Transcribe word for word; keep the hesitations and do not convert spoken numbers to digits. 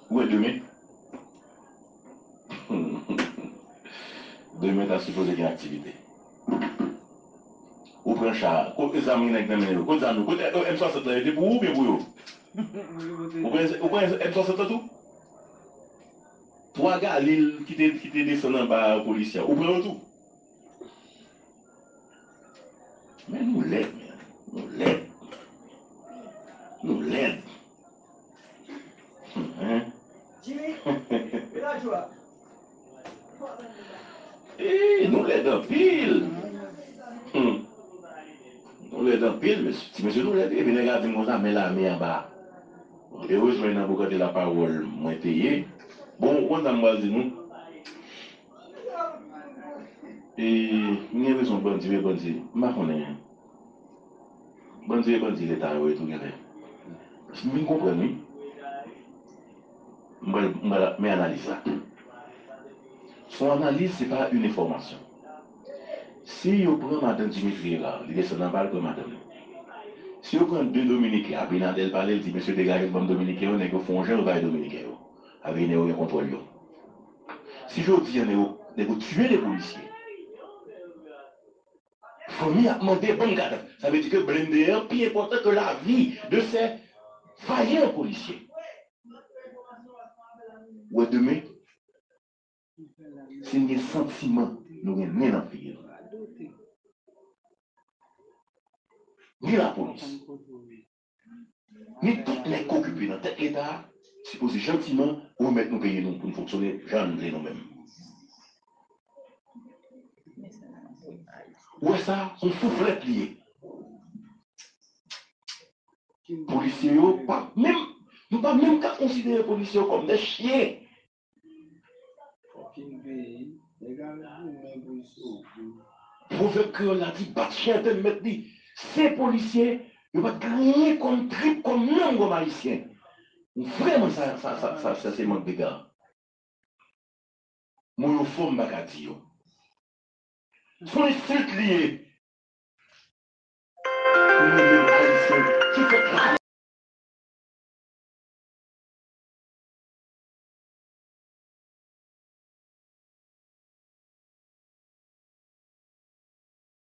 Ou wè demen? Demen ta sipoze gen aktivite. Ou pran cha, kote zam gen nèg nan men yo? Kote zam yo? Kote M swasant lan, yo te pou ou oubyen pou yo? Ou pran, ou pran M swasant lan tou? Twa Galil ki te, ki te desann anba polisye a, ou pran yo tou? Men nou lèd, men. Nou lèd. Nou lèd. Hein? Ee, nou lèd anpil. Hmm. Nou lèd anpil, mesye. Ti mesye, nou lèd. Epi nèg la di m konsa, men lame anba. Bon, erezman, nan bokante lapawòl mwen te ye. Bon, ou konn sa m pral di nou? E, m gen enpresyon bandi e bandi, m pa konnen. Bandi e bandi Leta yo ye tou genlè. M vin konprann, wi. M pral, m pral, men analiz la. Se yon analiz, se pa yon enfòmasyon. Si yo pran madanm Dimitri la, li desann anba, l pran madanm li. Si yo pran de Dominiken, Abinader pale, l di, "Mesye, degaje l ban m Dominiken yo," nèg yo fè yon jan, yo bay Dominiken yo. Sa vle di nèg yo gen kontwòl yo. Si jodi a nèg yo, nèg yo tiye de polisye, fanmi ap mande ban m gad. Sa vle di ke blende an pi enpòtan ke lavi de ces vaillants policiers. Ou wè demen, si n gen santiman, nou gen nen nan figi nou. Ni lapolis, ni tout nèg k okipe nan tèt Leta a sipoze jantiman remèt nou peyi nou pou n fonksyone jan n vle nou menm. Ou wè sa, se yon souflèt li ye. Polisye yo pa menm, nou pa menm ka konsidere polisye yo kòm de chyen. Pwovèb kreyòl la di, bat chen atè mèt li. Se polisye, yo pa t griyen kòm trip, kòm nanm, kòm ayisyen. Vrèman, sa, sa, sa, sa, sa se mank dega. Mo yo fò, m pa ka di yo. Se yon ensilt li ye. Pou nou menm ayisyen ki fèk